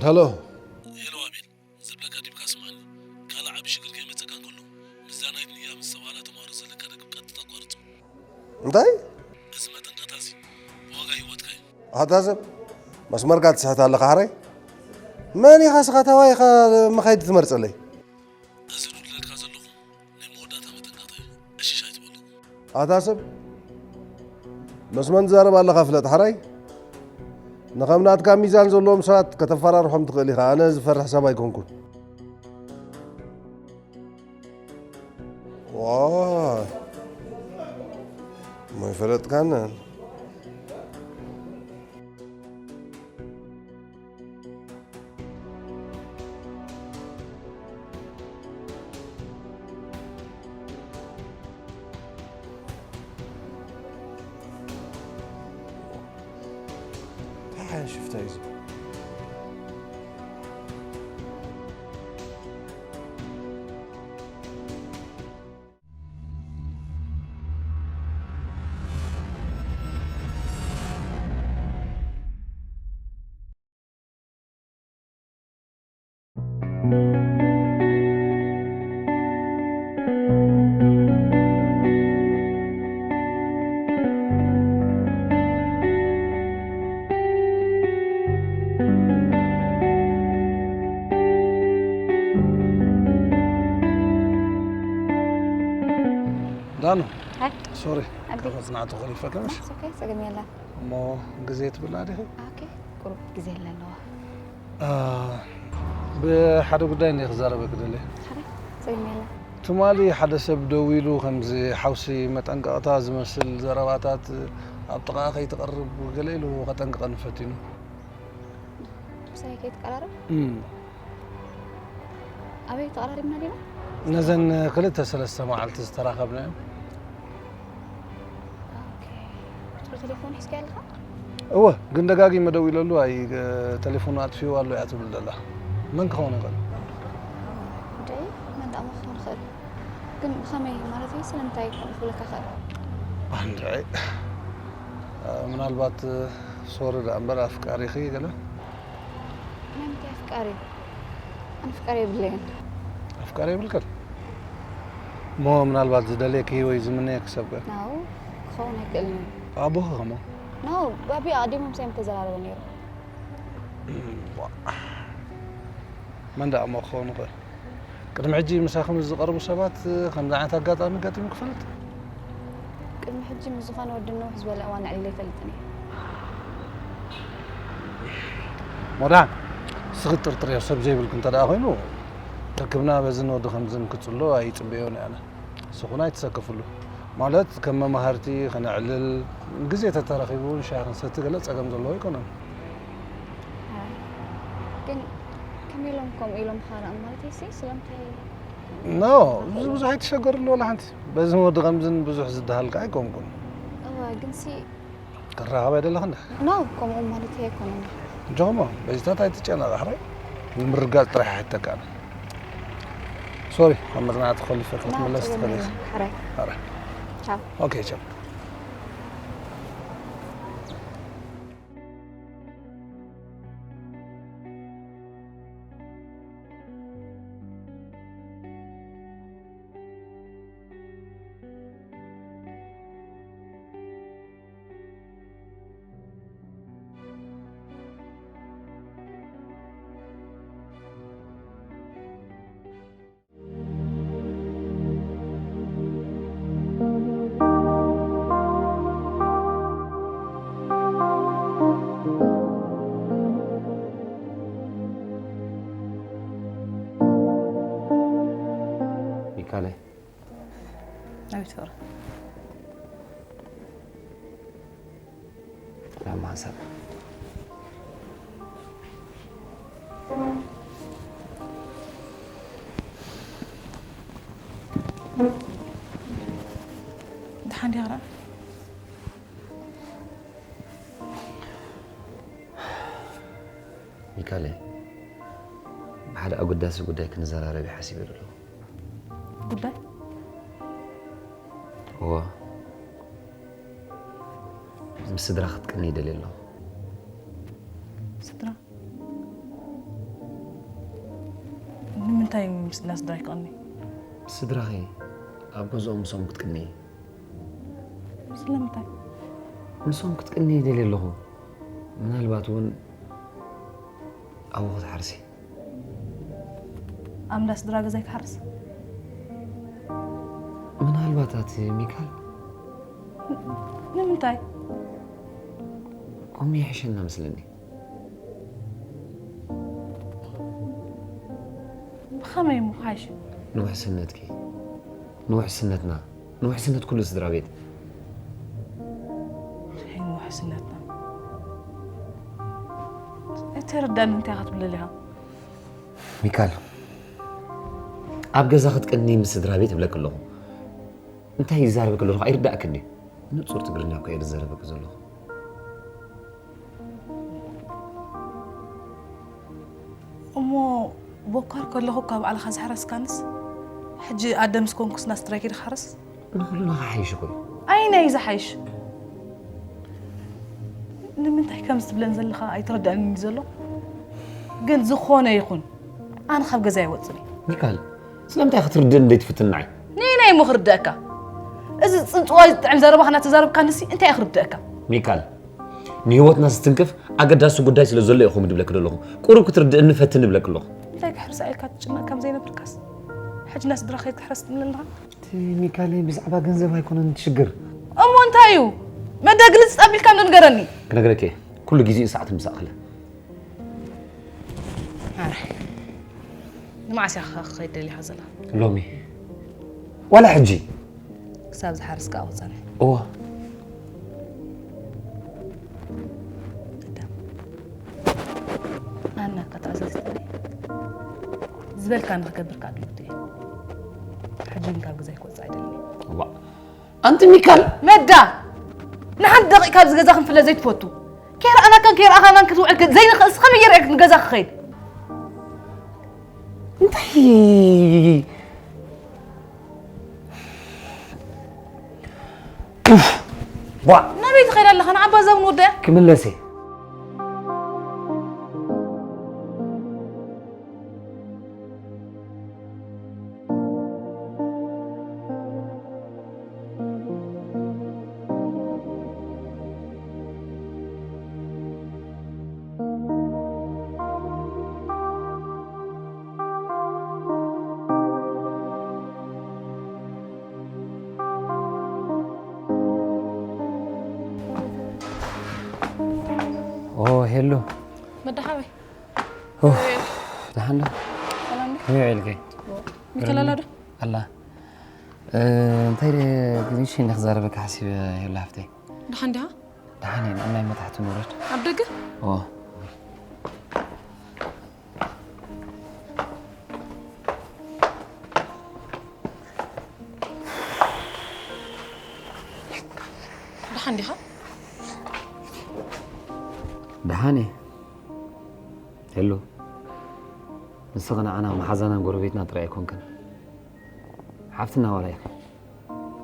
ሄሎ። ሄሎ ኣቤል፣ ዝብለካ ዲብካ ስምዓኒ። ካልእ ዓቢ ሽግር ከይመጸካ እንከሎ፣ ምስዛ ናይ ድንያ ምስ ሰብኣላ ተማሃሮ ዘለካ ርክብ ቀጥታ ኣቋርጾ። እንታይ? እዚ መጠንቀቕታ እዚ ብዋጋ ህይወትካ እዩ። ኣታ ሰብ፣ መስመርካ ትስሕት ኣለኻ ሕራይ? መን ኢኻ ስኻ ተባይ ኢኻ መኻይድ ትመርጸለይ? እዚ ዝብለካ ዘለኹ ናይ መወዳእታ መጠንቀቕታ እዩ። ዕሽሽ ኣይትበሎ። ኣታ ሰብ፣ ምስ መን ትዛረብ ኣለኻ ፍለጥ ሕራይ? ንኸም ናትካ ሚዛን ዘለዎም ሰባት ከተፈራርሖም ትኽእል ኢኻ። ኣነ ዝፈርሕ ሰብ ኣይኮንኩን። ዋይ፣ እሞ ይፈለጥካን። እንታይ ዓይነት ሽፍታ እዩ እዚ? ዳኑ ሃይ ሶሪ ኣቢ። ካብ መጽናዕቲ ኮሊፈካ ምሽ ኦኬ ጸገም የለን። እሞ ግዜ ትብላ ዲኺ ኦኬ ቁሩብ ግዜ ኣለዋ። ብሓደ ጉዳይ እንደ ክዛረበ ክደለ ሓደ ጸገም የለን። ትማሊ ሓደ ሰብ ደው ኢሉ ከምዚ ሓውሲ መጠንቀቕታ ዝመስል ዘረባታት ኣብ ጥቓ ከይትቐርብ ገለ ኢሉ ከጠንቅቐኒ ፈቲኑ ምሳይ ከይትቀራረብ እም፣ ኣበይ ተቐራሪብና ዲና? ነዘን ክልተ ሰለስተ መዓልቲ ዝተራኸብናዮም ኦኬ ቁጽሪ ቴሌፎን ሒዝካ ኣለኻ? እወ ግን ደጋጊመ ደው ኢለሉ ኣይ ተሌፎኑ ኣጥፊኡ ኣሎ እያ ትብል ዘላ መን ክኸውን ይኽእል እንድዒ መን ደኣ ክኸውን ይኽእል? ግን ብኸመይ ማለት እዩ ስለምንታይ ከምኡ ክብለካ ክእል? እንድዒ ምናልባት ሶሪ ደኣ እምበር ኣፍቃሪኺ ገለ ናይ ምንታይ ኣፍቃሪ? ኣነ ኣፍቃሪ የብለይን። ኣፍቃሪ የብልክን እሞ ምናልባት ዝደልየኪ ወይ ዝምነየኪ ሰብ ከ ናው ክኸውን ኣይክእልን እዩ። ኣቦኺ ከሞ ናው ባቢ ኣቐዲሞም ሳይም ተዘራረበ ነይሩ። እም፣ ዋ። መን ደኣ እሞ ክኸውን ይኽእል ቅድሚ ሕጂ ምሳኺ ምስ ዝቐርቡ ሰባት ከምዚ ዓይነት ኣጋጣሚ ገጢሙ ክፈልጥ ቅድሚ ሕጂ ምስ ዝኾነ ወዲ ነውሕ ዝበለ እዋን ኣዕሊለ ኣይፈልጥን እየ። ሞዳን ስኺ ጥርጥርዮ ሰብ ዘይብልኪ እንተ ደኣ ኮይኑ ርክብና በዝን ወዲ ከምዝን ክጽሎ ኣይጽበዮን እየ ኣነ ንስኹን ኣይትሰከፍሉ ማለት ከም መማህርቲ ከነዕልል ግዜ ተተረኺቡ ንሻሂ ክንሰቲ ገለ ጸገም ዘለዎ ኣይኮነን ግን ከመይ ኢሎም ከምኡ ኢሎም ኻና ማለት እሲ ስለምንታይ ኖ እዚ ብዙሕ ኣይትሸገርሉ ወላ ሓንቲ በዚ ወዲ ከምዝን ብዙሕ ዝደሃልካ ኣይኮንኩን እወ ግንሲ ክራኸብ ኣይደለኽን ኖ ከምኡ ማለት ኣይኮነን እንጆሞ በዚታት ኣይትጨነቕ ኣሕራይ ንምርጋፅ ጥራሕ ኣይተካእን ሶሪ ካብ መፅናዕቲ ኮሊፈ ክትምለስ ትኽእል ኢኻ ሕራይ ሕራይ ቻው ኦኬ ቻው ሚካለይ ኣቤት ፍቕሪ ላማ ሰብ ድሓን ዲኻ ደኣ ሚካለይ ብሓደ ኣጉዳሲ ጉዳይ ክንዘራረብ ሓሲበ ዘለኹ ጉዳይ እዎ ምስ ስድራ ክትቅኒ ይደልየ ኣለኹ ስድራ እንታይ ምስ ናስድራይ ክቕኒ? ስድራኺ ኣብ ገዝኦም ምሶም ክትቅኒ። ስለምንታይ? ምሶም ክትቅኒ ይደልየ ኣለኹ። ምናልባት እውን ኣብኡ ክትሓርሲ። ኣብ እንዳ ስድራ ገዛይ ክሓርስ? ምናልባት ኣቲ ሚካል። ንምንታይ? ከምኡ ይሕሸና መስለኒ። ብኸመይ እሞ ክሓይሽ? ንውሕስነትኪ፣ ንውሕስነትና፣ ንውሕስነት ኩሉ ስድራ ቤት። እንታይ ንውሕስነትና? ኣይተረዳእን እንታይ ኢኻ ትብል ዘለኻ? ሚካል፣ ኣብ ገዛ ክትቅኒ ምስ ስድራ ቤት እብለኪ ኣለኹ። እንታይ ይዛረበኪ ኣለኹ ኣይርዳእክን ድዩ? ንጹር ትግርኛ እኮ እየ ዝዛረበኪ ዘለኹ። እሞ ቦካር ከለኹ ካብ ባዕልኻ ዝሓረስካንስ፣ ሕጂ ኣደ ምስ ኮንኩስ ናስትራይክ ድሓርስ? ንኹልና ክሓይሽ እኮ እዩ። ኣይ ናይ ዝሓይሽ። ንምንታይ ከምዚ ትብለን ዘለኻ ኣይተረዳእንን እዩ ዘሎ። ግን ዝኾነ ይኹን፣ ኣነ ካብ ገዛ ኣይወጽን እየ። ሚካል፣ ስለምንታይ ክትርድእኒ ዘይትፍትን ንዓይ? ንየናይ እሞ ክርድኣካ? እዚ ጽንጽዋይ ዝጥዕም ዘረባኻ እናተዛረብካንሲ እንታይ ክርድኣካ? ሚካል፣ ንህይወትና ዝትንክፍ ኣገዳሲ ጉዳይ ስለ ዘሎ ኢኹም ድብለኪ ዘለኹ። ቁሩብ ክትርድእኒ ፈትን እብለኪ ኣለኹ። እንታይ ክሕርሳ ኢልካ ትጭነቕ ከም ዘይነበርካስ፣ ሕጂ ናስድራ ከይድ ክሕረስ ትብለኒ ኣለኻ? እቲ ሚካል፣ ብዛዕባ ገንዘብ ኣይኮነን እቲ ሽግር። እሞ እንታይ እዩ? መዳ ግልጽ ኣቢልካ እንዶ ንገረኒ። ክነግረኪ እየ። ኩሉ ግዜን ሰዓትን ምስ ኣኽለ። ኣረ፣ ንመዓስ ኢኻ ክኸይድ ደሊኻ ዘለኻ? ሎሚ። ዋላ ሕጂ። ክሳብ ዝሓርስ ከኣ ክጸንሕ። እወ። ኣዳ። ኣና እካ ተኣዛዚትኒ። ዝበልካ ንኽገብር ከኣ ድልውቲ እየ። ሕጂ ግን ካብ ገዛይ ክወጽእ ኣይደልን እየ። እዋ። ኣንቲ ሚካል! መዳ! ንሓንቲ ደቂቕ ካብዚ ገዛ ክንፍለ ዘይትፈቱ። ከይረኣናካን ከይረኣኻናን ክትውዕል ከ-፣ ዘይንኽእልስ ከመይ ገይረ እየ ንገዛ ክኸይድ? እንታይ? ኡፍ! ቧ! ናበይ ትኸይድ ኣለኻ? ንዓባ እዛ እውን ወደ? ክምለስ እየ። ኦ፣ ሄሎ። መዳ ሓወይ። ኡፍ፣ ደሓን ዶ? ሰላም ዶ? ከመይ ውዒልኪ? ጽቡቕ። ሚካኤል ኣላ ዶ? ኣላ። እ፣ እንታይ ደ-፣ ግን እሺ፣ እንደ ክዛረበካ ሓሲበ፣ ሄሎ ሓፍተይ። ደሓን ዲኻ? ደሓን እየ፣ ንኣናይ መታሕቲ ንውረድ። ኣብ ደገ? ኦ። ደሓን ዲኻ? ደሓን እየ። ሄሎ፣ ንስኺ ንዓና መሓዛናን ጎረቤትና ጥራይ ኣይኮንክን። ሓፍትና ዋላ ኢኺ።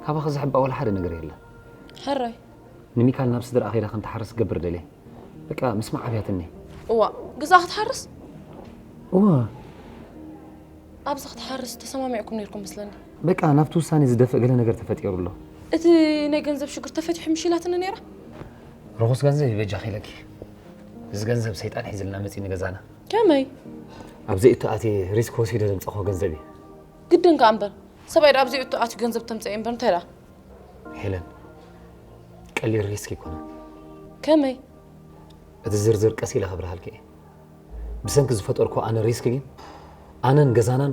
ካባኺ ዝሕባእ ዋላ ሓደ ነገር የለን። ሕራይ። ንሚካል ናብ ስድራኣ ከይዳ ከም ትሓርስ ክገብር ደልየ። በቃ ምስማዕ ኣብያትኒ። እዋ፣ ገዛ ክትሓርስ? እዋ። ኣብዚ ክትሓርስ ተሰማሚዕኩም ነይርኩም መስለኒ። በቃ ናብቲ ውሳኔ ዝደፍእ ገለ ነገር ተፈጢሩ ኣሎ። እቲ ናይ ገንዘብ ሽግር ተፈቲሑ ምሽ ኢላትኒ ነይራ። ርኹስ ገንዘብ እዩ በጃኺ ኢለኪ። እዚ ገንዘብ ሰይጣን ሒዝልና መጺኡ ንገዛና። ከመይ? ኣብ ዘይእቱ ኣትየ ሪስክ ወሲደ ዘምጻእክዎ ገንዘብ እዩ። ግድን ከኣ እምበር፣ ሰብኣይ ደኣ ኣብ ዘይእቱ ኣትዩ ገንዘብ ተምጽእ እምበር እንታይ ደኣ? ሄለን፣ ቀሊል ሪስክ ኣይኮነን። ከመይ? እቲ ዝርዝር ቀስ ኢለ ከብርሃልኪ እየ። ብሰንኪ ዝፈጠርኩ ኣነ ሪስክ ግን ኣነን ገዛናን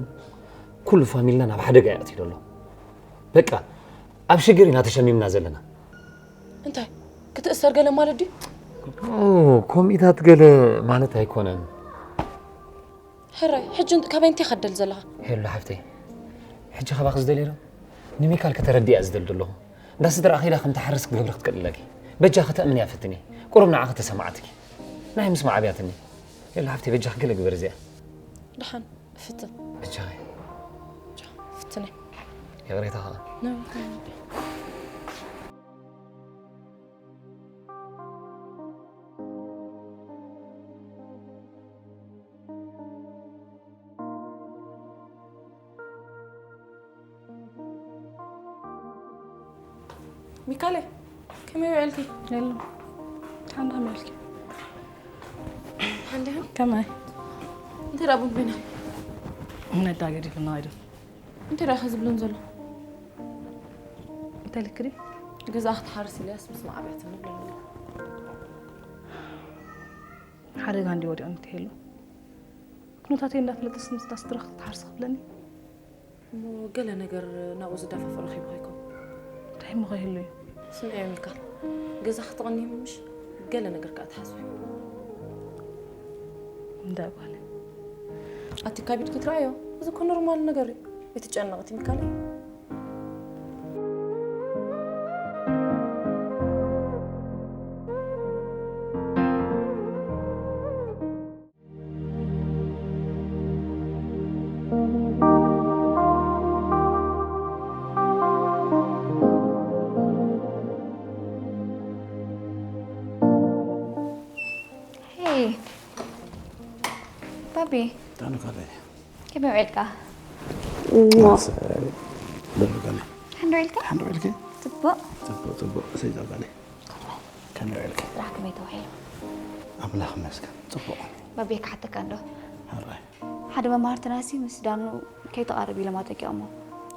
ኩሉ ፋሚልናን ኣብ ሓደጋ እዩ ኣትዩ ዘሎ። በቃ ኣብ ሽግር ኢና ተሸሚምና ዘለና። እንታይ? ክትእሰር ገለ ማለት ድዩ? ኦ፣ ኮሚታት ገለ ማለት ኣይኮነን። ሕራይ፣ ሕጂ እንት-፣ ካበይ እንታይ ከደል ዘለኻ? ሄሎ ሓፍተይ፣ ሕጂ ካባኺ ዝደልየ ዶ? ንሚካል ከተረድእያ ዝደሊ ዘለኹ። እንዳ ስድራ ኣኺላ ከም ትሓርስ ክገብሪ ክትክእል ኣለኪ። በጃ ከተእምንያ ፈትኒ። ቁሩብ ንዓኺ ተሰማዓትኪ። ናይ ምስማዕ ኣብያትኒ። ሄሎ ሓፍተይ፣ በጃኺ ገለ ግበር እዚኣ። ደሓን፣ ፍትን። በጃኺ። ፍትነይ። ይቕሬታ ኸኣ። ነ-፣ ሚካለ፣ ከመይ ውዕልኪ? የሎ። ሓንዳ ከመይ ውዕልኪ? ሓንዳ? ከመይ? እንታይ ደኣ ቡን ኮይና? እንታይ ደኣ ገዲፉና ኣይደል? እንታይ ደኣ ዝብልን ዘሎ? እንታይ ልክሪ? ገዛ ክትሓርስ ኢልያስ ምስ ማዕብያት ንብለኒ። ሓደጋ እንዲ ወዲቑ እንተሄሉ? ኩነታተይ እንዳፈለጠስ ምስ ዳስ ድረኽ ክትሓርስ ክብለኒ? እሞ ገለ ነገር ናብኡ ዝደፋፍእ ረኺቡ ከይኮን? እንታይ እሞ ከይህሉ እዩ? ስምዒ ሚልካ፣ ገዛ ክትቕንዩ ምሽ ገለ ነገር ከኣ ትሓስቡ። እንዳ ጓለ። ኣቲ ካቢድ ክትረኣዮ፣ እዚ እኮ ኖርማል ነገር እዩ። ኣይትጨነቕ እቲ ሚካለይ። Hey, ባቢ። ታኑ ካለይ። ከመይ ውዒልካ? ዋ። ማስ-፣ ደርጋለይ። ሓንዶ ውዒልካ? ሓንዶ ውዒልኪ? ጽቡቕ። ጽቡቕ፣ ጽቡቕ። እሰይ ጸጋለይ። ከመይ ውዒልኪ? ስራሕ ከመይ ተዋሂሉ? ኣምላኽ ይመስገን። ጽቡቕ። ባቢ ክሓተካ እንዶ። ሕራይ። ሓደ መማህርትናሲ ምስ ዳኑ ከይተቓርብ ኢሎም ኣጠቂዖሞ።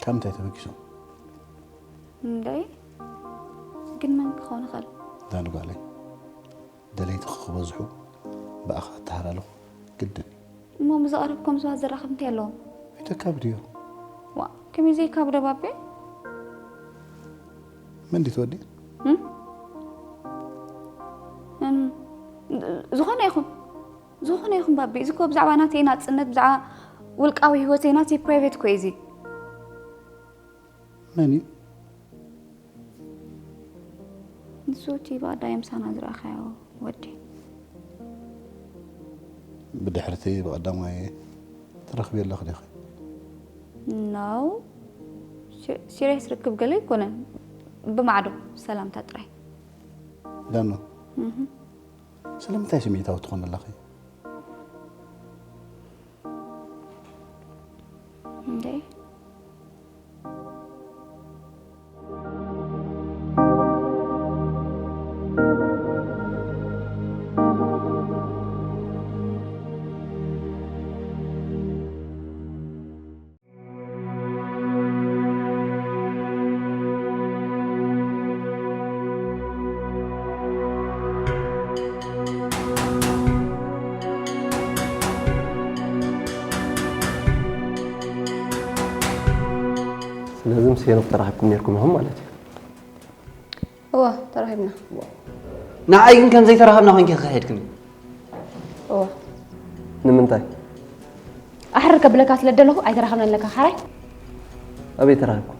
ካብ ምንታይ ተበጊሶም? እንደይ፣ ግን መን ክኸውን ይኽእል? ዳኑ ጓለይ፣ ደለይትኺ ክበዝሑ ብኣኻ ኣተሃላልኹ ግድን እዩ። እሞ ምስ ዘቕረብኩም ሰባት ዘራኽብ እንታይ ኣለዎም? ኣይተካብድዮ። ዋ፣ ከመይ ዘይካብዶ ባቤ? መን ድዩ ትወዲ? እም? እም፣ ዝኾነ ይኹን፣ ዝኾነ ይኹን ባቤ፣ እዚ እኮ ብዛዕባ ናተይ ናጽነት፣ ብዛዕባ ውልቃዊ ህይወተይ፣ ናተይ ፕራይቬት እኮ እዩ እዚ። መን እዩ? ንሱ እቲ ብቐዳማይ ምሳና ዝረኣኻዮ ወዲ። ብድሕርቲ ብቐዳማይ ትረኽብዮ ኣለኺ ዲኺ? No። ሲ-፣ ሲሪየስ ርክብ ገለ ኣይኮነን። ብማዕዶ ሰላምታ ጥራይ። ዳኖ፣ እህ። ስለምንታይ ስምዒታዊ ትኾኒ ኣለኺ? እንዴ? ስለዚ ምስ ሄኖክ ተራኺብኩም ነይርኩም ኢኹም ማለት እዩ? እወ፣ ተራኺብና። ንዓይ ግን ከም ዘይተራኸብና ኮይንኪ ክኸድክኒ። እወ። ንምንታይ? ኣሕርር ከብለካ ስለ ደለኹ ኣይተራኸብናን ኣለካ፣ ሓራይ? ኣበይ ተራኺብኩም?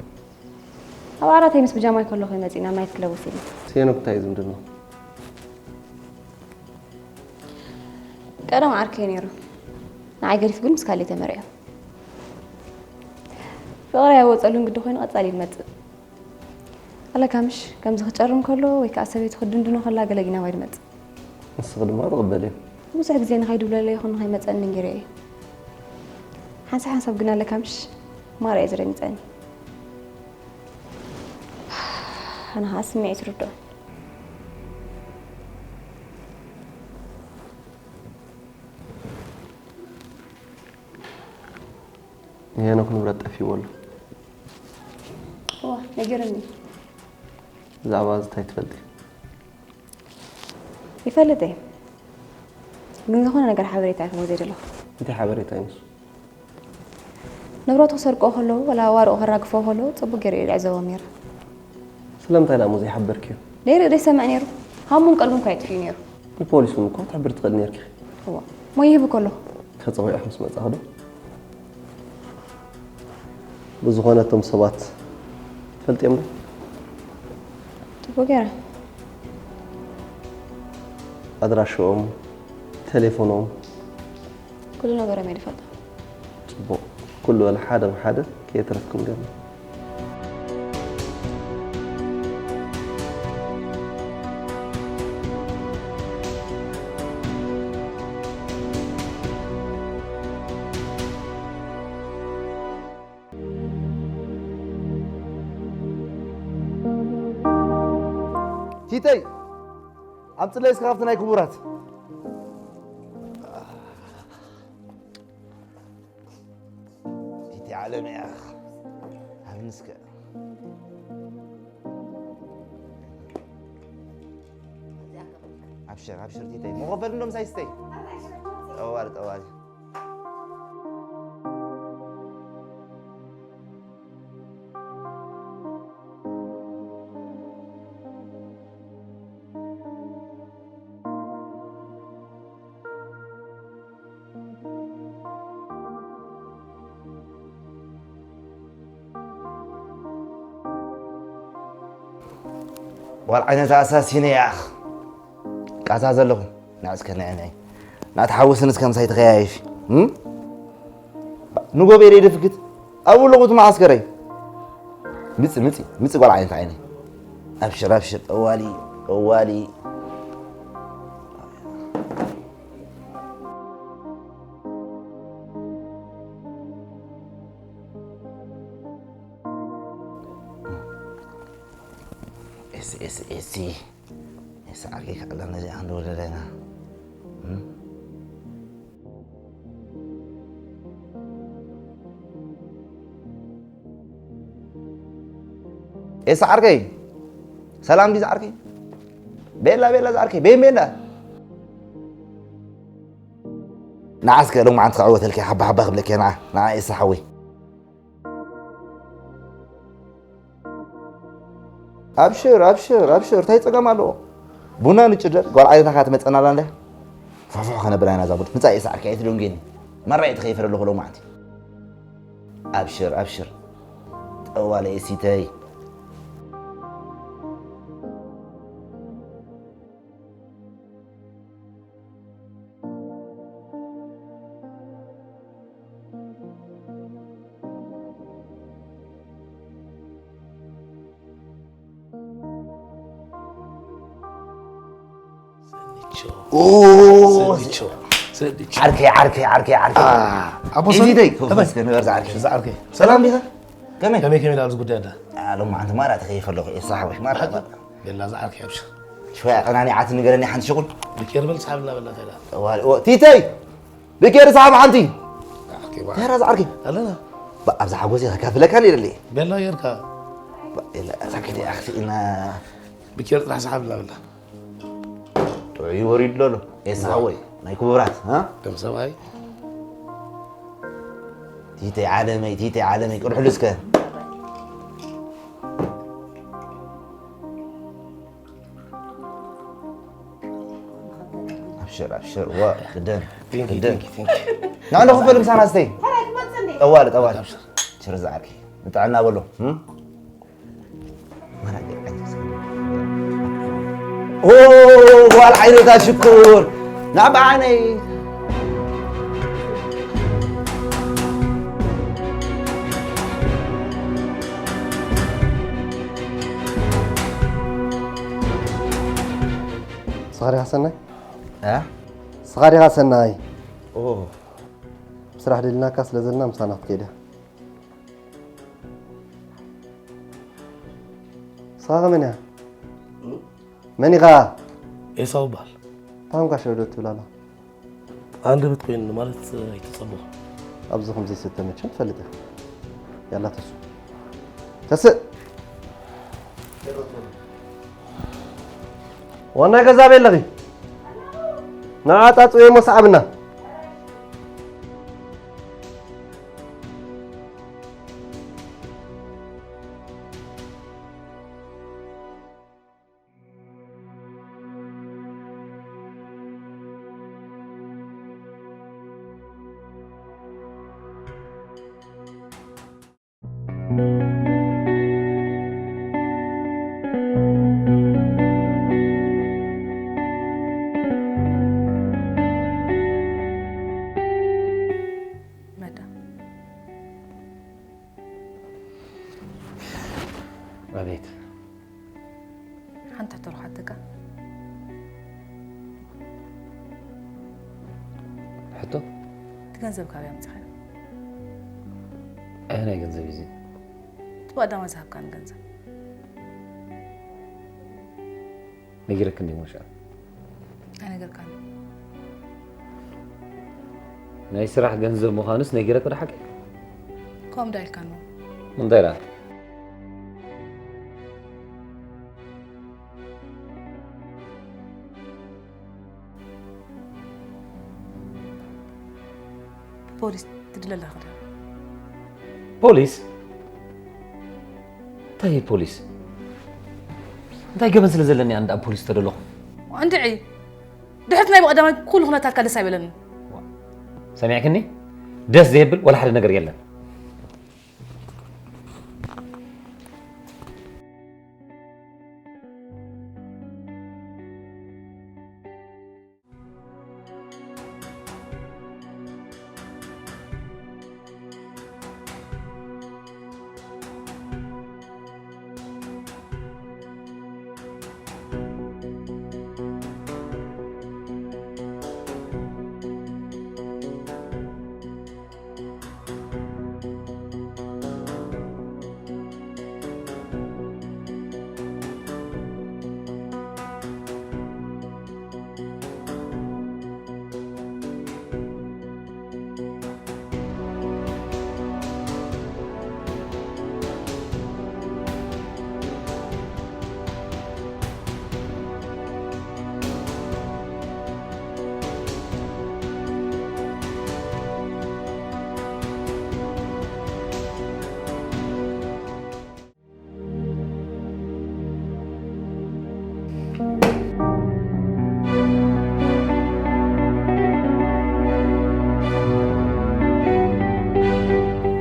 ኣብ ዓራተይ ምስ ብጃማይ ከለኹ እዩ መጺና ማይት ክለብ ወሲድና። ሄኖክ እንታይ እዩ ዝምድና? ቀደም ዓርከይ ነይሩ። ንዓይ ገዲፉ ግን ምስ ካልእ ተመርዕዮ። ፍቕሪ ኣይወጸሉን ግዲ ኮይኑ ቀጻሊ ይመጽእ። ኣለካ ምሽ፣ ከምዚ ክጨርም ከሎ ወይ ከኣ ሰበይቱ ክድንድኖ ከላ ገለ ጊናማ ይመጽእ። ንስኺ ድማ ትቕበልዮ። ብዙሕ ግዜ ንኸይድውለለይ ይኹን ንኸይመጸኒ ነጊረዮ እየ። ሓንሳብ ሓንሳብ ግን ኣለካ ምሽ፣ ማራ እዩ ዝደንግጸኒ። ኣነ ኸኣ ስምዒት ይርድኦ። ንሄኖክ ንብረት ጠፊእዎ ኣሎ። እዋ፣ ነጊሩኒ። ብዛዕባ እዚ እንታይ ትፈልጢ? ይፈልጥ እየ። ግን ዝኾነ ነገር ሓበሬታ ይረኽቦ ዘይደለኹ። እንታይ ሓበሬታ እዩ ንሱ? ንብረቱ ክሰርቅዎ ከለዉ፣ ወላ ዋርኡ ከራግፍዎ ከለዉ፣ ጽቡቕ ገይሩ እዩ ዝዕዘቦም ነይሩ። ስለምንታይ ደኣ እሞ ዘይሓበርክዮ? ደይርኢ ደይሰምዕ ነይሩ። ሃሙን ቀልቡን እኳ የጥፍኡ ነይሩ። ንፖሊስ እውን እኮ ክትሕብሪ ትኽእሊ ነይርኪ። እዋ፣ እሞ ይህብ እኮ ኣለኹ። ከጸዊዕኺ ምስ መጻኺ ዶ? ብዝኾነ እቶም ሰባት ትፈልጥዮም ዶ? ጽቡቕ ገይረ። ኣድራሽኦም፣ ቴሌፎኖም፣ ኩሉ ነገሮም እየ ዝፈልጦ። ጽቡቕ። ኩሉ ወላ ሓደ ብሓደ ከየትረፍኩም ገርኒ። ኢተይ ኣምፅለይ እስከ ካብቲ ናይ ክቡራት። ኢቲ ዓለም እያ። ሃብኒ እስከ። ኣብሽር፣ ኣብሽር ቲተይ። መኸፈል እንዶ ምሳይ ስተይ። ጠዋል፣ ጠዋል። ጓል ዓይነት ኣሳሲነ ያኽ ቃዛ ዘለኹ ንዕስከ ንዕነይ ናትሓውስን እስከ ምሳይ ተኸያየሽ ንጎቤር የደፍክት ኣብኡ ኣለኹ እቲ መዓስከረይ ምፂ ምፂ ምፂ ጓል ዓይነት ዓይነይ ኣብሽር ኣብሽር ጠዋሊ ጠዋሊ ኤስ ኤስ ኤስ ኤስ ዓርኪ ከዕላ ነዚኣ ክንድውል ኣለና ኤስ ዓርከይ ሰላም ዲ ዝዓርከይ ቤላ ቤላ ዝዓርከይ ቤን ቤላ ንዓስከ ሎማዓንቲ ክዕወተልኪ ሓባ ሓባ ክብለኪ ንዓ ንዓ ኤስ ሓወይ ኣብሽር ኣብሽር ኣብሽር እንታይ ፀገም ኣለዎ ቡና ንጭደር ጓል ዓይነታ ከዓ ትመፀና ኣላ እንድያ ፋሕፋሕ ከነብላ ኢና እዛ ቡን ምፃእ እየ ሰዓርኪ ኣይትደንጉየኒ መራየቲ ከይፈረ ኣለኹ ሎማዓንቲ ኣብሽር ኣብሽር ጠዋለ እሲተይ ዓርከይ ዓርከይ ዓርከይ ዓርከይ ኣቦ ሰሊደይ ክፈስከ ንበር ዝዓርከይ ዝዓርከይ ሰላም ዲኻ ከመይ ከመይ ከመይ ዳርዝ ጉዳይ ዳ ሎም ዓንቲ ማራ ተኸይፈለኹ እየ ሳሕወይ ማራ በላ ዝዓርከይ ኣብሽር ሽወያ ቀናኒ ዓት ንገረኒ ሓንቲ ሽቁል ብኬር በል ሳሕብ እናበላ ተላ ቲተይ ብኬር ሳሕብ ሓንቲ ተራ ዝዓርከይ ኣለና ኣብዛ ሓጎስ ከካፍለካ ኢለለ በላ ጌርካ ሳክት ኣኽሲእና ብኬር ጥራሕ ሳሕብ እናበላ ጥዑይ ወሪዱ ኣሎ ኤሳወይ ናይ ክቡራት ደም ሰብኣይ ቲተይ ዓለመይ ቲተይ ዓለመይ ቅድሕሉ እስከ ኣብሽር ኣብሽር ዋ ግደን ግደን ንዕነ ክፈል ምሳና ስተይ ጠዋል ጠዋል ሽር ዝዓርኪ ንጥዕና በሎ ጓል ዓይነታ ሽኩር ናብ ዓነይ ስኻ ዲኻ ሰናይ? እ? ስኻ ዲኻ ሰናይ? ኦ። ብስራሕ ደሊናካ ስለ ዘለና ምሳና ክትከይድ እያ። ስኻ ከመን እያ? መን ኢኻ? ኤሳው እበሃል። ታንኳ ሸውዶ ትብል ኣላ። ኣንደበት ኮይኑ ማለት ኣይተጸበኹ። ኣብዚ ከም ዘይሰተ መቸም ትፈልጥ ኢኻ። ያላ ተሱ። ተስእ! ዋና ገዛ ቤለኺ። ንዓ ጣጽወ እሞ ሰዓብና። መዳ ኣቤት ሓንቲ ሕቶ ርሓተካ ሕቶ እቲ ገንዘብ ካበይ ኣምፅኻዮ ኣየናይ ገንዘብ እዩ እዚ እቲ ባእዳማ ዝሃብካኒ ገንዘብ ነጊረክኒ ሞሻ ኣይነገርካን ናይ ስራሕ ገንዘብ ምዃኑስ ነጊረክ ወደ ሓቂ ከም ዳይልካን እንታይ ዳ ፖሊስ ትድለላ ክዳ ፖሊስ እንታይ ፖሊስ እንታይ ገበን ስለ ዘለኒ ኣንዳ ፖሊስ ተደለኹ እንድዒ ድሕት ናይ ብቐዳማይ ኩሉ ኩነታትካ ደስ ኣይበለኒ ሰሚዕክኒ ደስ ዘየብል ወላ ሓደ ነገር የለን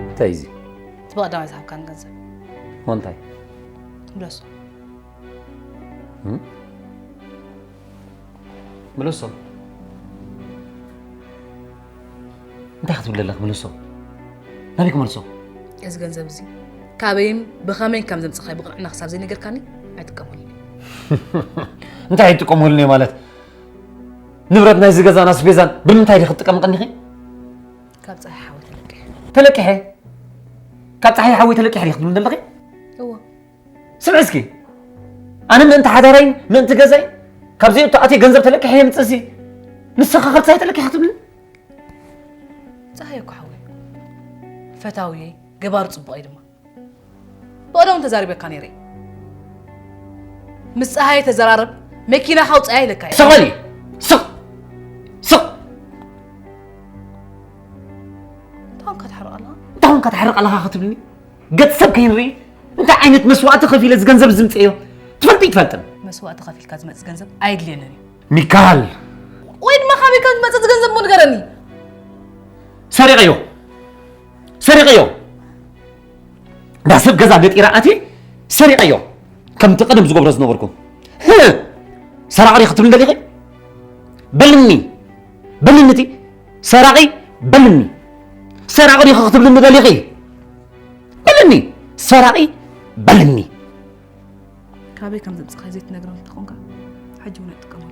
እንታይ እዚ እቲ ብቐዳማይ ዝሃብካን ገንዘብ ሞ እንታይ ምለሶ ምለሶ እንታይ ክትብል ኣለክ ምለሶ ናበይ ክመልሶ እዚ ገንዘብ እዚ ካበይን ብኸመይን ከም ዘምፅኻይ ብቕንዕና ክሳብ ዘይነገርካኒ ኣይጥቀመሉ እንታይ ኣይጥቀመሉኒ ማለት ንብረት ናይዚ ገዛን ኣስቤዛን ብምንታይ ዲ ክትጥቀም ቀኒኺ ካብ ፀሓይ ሓወ ተለቂሐ ተለቂሐ ካብ ፀሓይ ሓወይ ተለቂሐ ዲ ክትብል ዘለኺ እዎ ስምዒ እስኪ ኣነ ምእንቲ ሓዳረይን ምእንቲ ገዛይ ካብዚኡ ተኣትየ ገንዘብ ተለቂሐ የምፅእ ሲ ንስኻ ከብፃይ ተለቂሐ ክትብል ፀሃየ እኮ ሓወይ ፈታውየይ ገባሩ ፅቡቕ እዩ ድማ ብቐደም ተዛሪበካ ነይረ ምስ ፀሃየ ተዘራረብ መኪና ካውፅያ ኢለካ እየ ስቕ በሊ ስቕ ስቕ እንታውን ከተሕርቕ ኣለኻ እንታይ ኾንካ ትሓርቕ ኣለኻ ክትብልኒ ገጽ ሰብ ከይንርኢ እንታይ ዓይነት መስዋእቲ ከፊለ እዚ ገንዘብ ዝምፅእዮ ትፈልጥ ይትፈልጥን መስዋእቲ ከፊልካ ዝመፅእ ገንዘብ ኣይድልየንን እዩ ሚካል ወይ ድማ ካበይ ከም ዝመፅእ ዝገንዘብ ሞ ንገረኒ ሰሪቐዮ ሰሪቐዮ እንዳ ሰብ ገዛ ገጢረ ኣትየ ሰሪቐዮ ከምቲ ቀደም ዝገብሮ ዝነበርኩ ሰራቒ ክትብል ደሊኺ በልኒ በልኒ እቲ ሰራቒ በልኒ ሰራቒ ዲኺ ክትብልኒ ደሊኺ በልኒ ሰራቒ በልኒ ካበይ ከም ዘምፅኻይ ዘይትነግረን እንተኾንካ ሕጂ እውን ኣይጥቀመሉ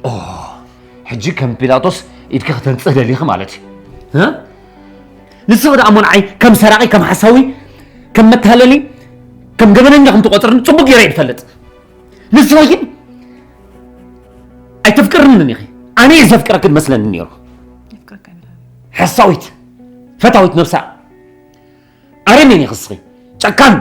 ሕጂ ከም ፒላጦስ ኢድኪ ከተንፅህ ደሊኺ ማለት እዩ ንስኺ ደኣ እሞ ንዓይ ከም ሰራቒ ከም ሓሳዊ ከም መታለሊ ከም ገበነኛ ከም ትቆፅርኒ ፅቡቅ ገይረ እየ ዝፈልጥ ንስኺ ግን ኣይተፍቅርንን ኢኺ ኣነ እየ ዘፍቅረኪ መስለኒ ነይሩ ሓሳዊት ፈታዊት ነብሳ ኣረሜን ኢኺ እስኺ ጨካን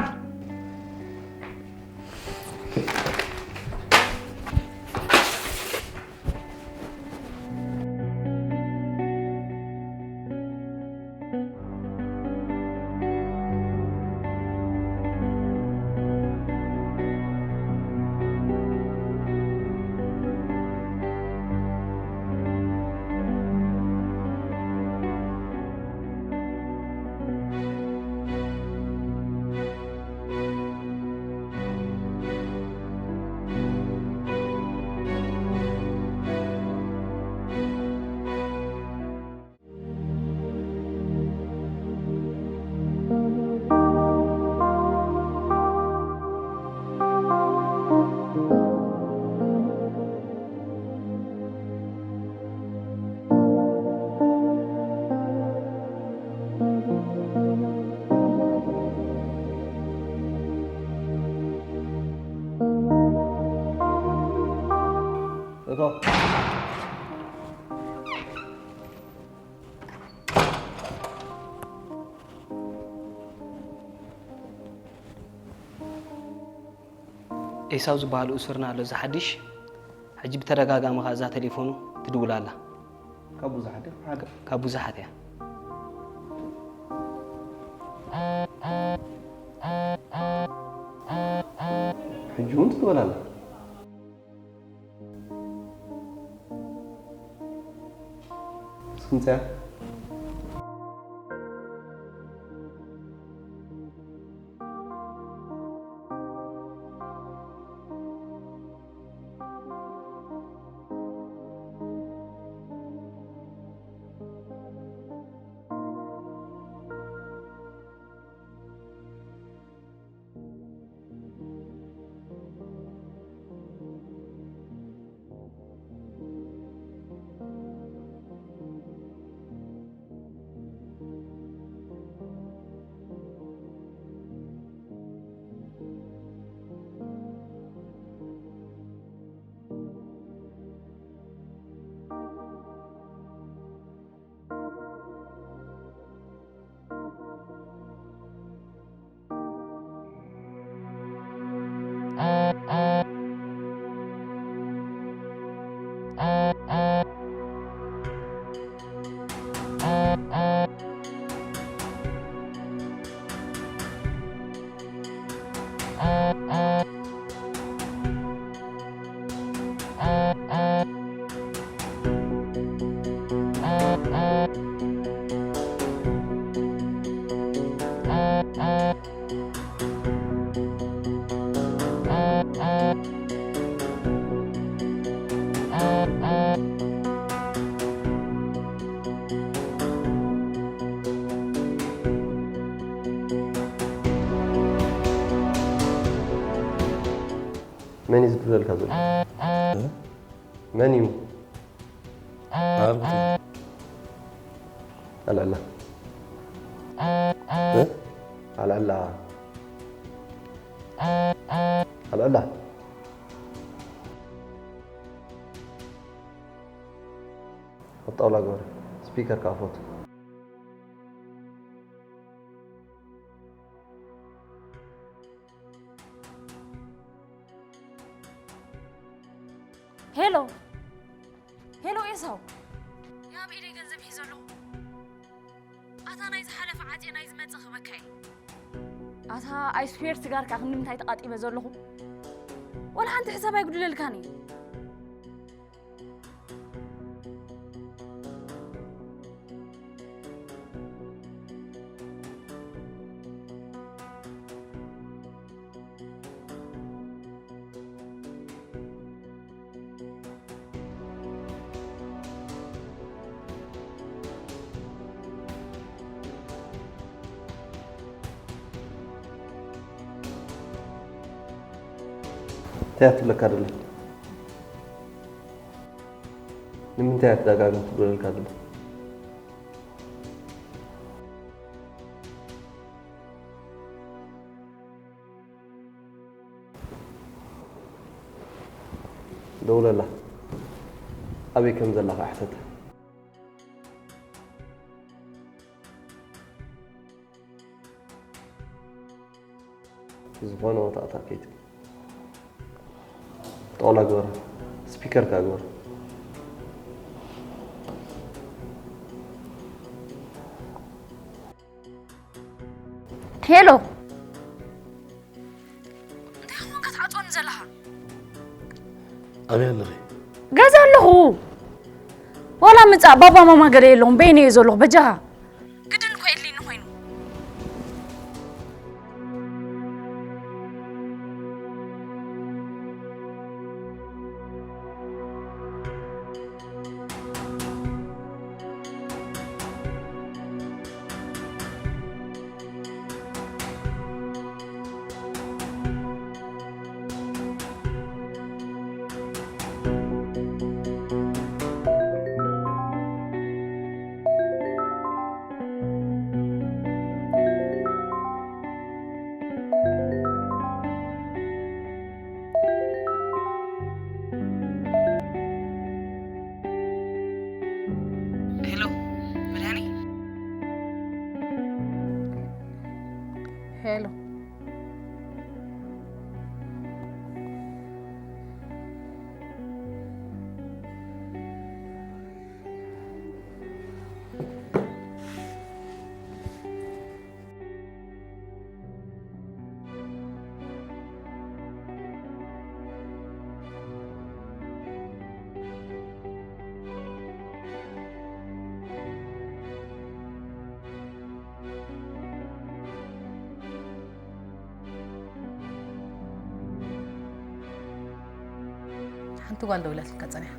ኤሳው ዝበሃል እሱርና ኣሎ፣ እዚ ሓድሽ። ሕጂ ብተደጋጋሚ ኸኣ እዛ ቴሌፎኑ ትድውል ኣላ። ካብ ብዙሓት እያ? ሓደ። ካብ ብዙሓት እያ። ሕጂ እውን ትድወል ኣላ። ስንት ሰዓት? መን እዩ ዝድውለልካ ዘሎ? እ? መን እዩ? ኣልዕላ። እ? ኣልዕላ። ኣልዕላ። ኣብ ጣውላ ግበር። ስፒከር ክኣፎት። ሄሎ፣ ሄሎ ኤሳው፣ ኣብ ኢደይ ገንዘብ ሒዘ ኣለኹ። ኣታ ናይ ዝሓለፈ ዓጽየ ናይ ዝመጽእ ክበካ እየ። ኣታ ኣይ ስዌር ስጋር ከኣ ክንዲ ምንታይ ተቓጢበ ዘለኹ? ወላ ሓንቲ ሕሳብ ኣይጉድለልካን እዩ። እንታይ እያ ትብለካ ደላ? ንምንታይ እያ ትደጋግም ትብለልካ ደላ? ደውለላ። ኣበይ ከም ዘላ ኸዓ ሕተታ። ዝኾነ ቦታ ኣታ ከይትብል። ጣውላ ግበራ። ስፒከር ከኣ ግበራ። ሄሎ። እንታይ ኾንካ ትዓጽወኒ ዘለኻ? ኣበይ ኣለኺ? ገዛ ኣለኹ። ዋላ ምጻእ ባባ ማማ ገለ የለኹም፣ በይነይ እየ ዘለኹ፣ በጃኻ። ግድን እኮ የድልየኒ ኮይኑ። ትጓል ደውላትልካ ጸኒሓ።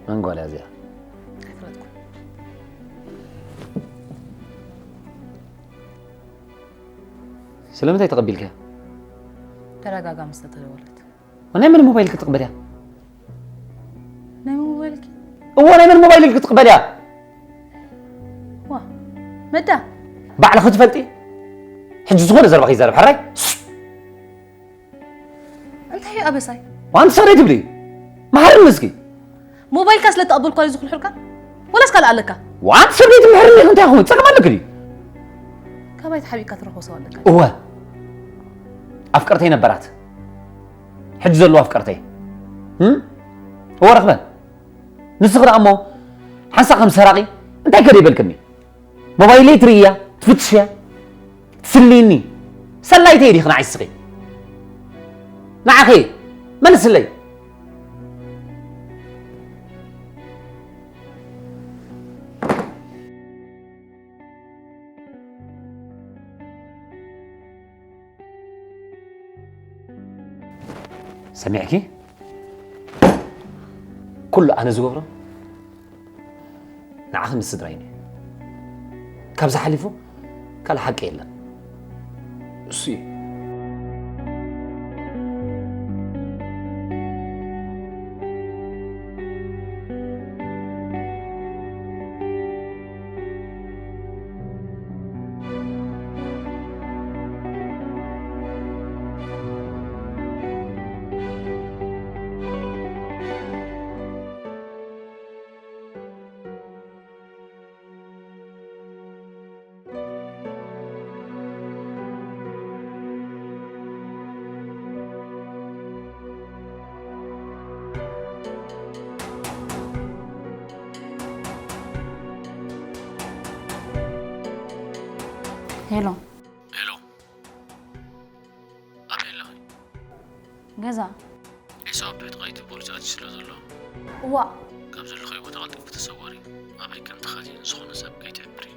መን ጓል እያ እዚኣ? ኣይፈለጥኩ። ስለምንታይ ተቐቢልካ? ተደጋጋሚ ስለተደወለት። ናይ መን ሞባይል ክትቕበል እያ? ናይ መን ሞባይል? እዎ፣ ናይ መን ሞባይል ክትቕበል እያ? ዋ፣ መዳ። ባዕልኺ ትፈልጢ? ሕጂ ዝኾነ ዘረባ ከይዛረብ ሓራይ? እንታይ እዩ ኣበሳይ? ዋንቲ ሰብደይ ትብሊ? መሓርኒ እስኪ። ሞባይልካ ስለ ተቐበልኳ እዩ ዝኹልሑልካ? ወላስ ካልእ ኣለካ? ዋንቲ ሰብደይ ትምሕርኒ እንታይ ይኸውን? ጸገም ኣለክ ድዩ? ካባይ ተሓቢእካ ትረኽቦ ሰብ ኣለካ? እወ። ኣፍቀርተይ ነበራት። ሕጂ ዘለዋ ኣፍቀርተይ። እም? እወ ረኽበን። ንስኺ ደኣ እሞ ሓንሳእ ከም ሰራቒ እንታይ ከ ደይበልክኒ? ሞባይለይ ትርእያ፣ ትፍትሽያ፣ ትስልይኒ። ሰላይተይ ዲኺ ንዓይ እስኺ? ንዓኺ መልስለይ። ሰሚዕኪ? ኩሉ ኣነ ዝገብሮ ንዓኺ ምስ ስድራይን እዩ። ካብዚ ሓሊፉ ካልእ ሓቂ የለን። እሱ እዩ። ሄሎ። ሄሎ። ኣበይ ኣለኺ? ገዛ። ኤሳው ኣብ ትሕቲ ቀይቲ ፖሊስ ኣትዩ ስለ ዘሎ። እዋእ። ካብ ዘለኽዮ ቦታ ቀልጢፍኪ ተሰወሪ። ኣበይ ከም ትኸዲ ዝኾነ ሰብ ከይትሕብሪ።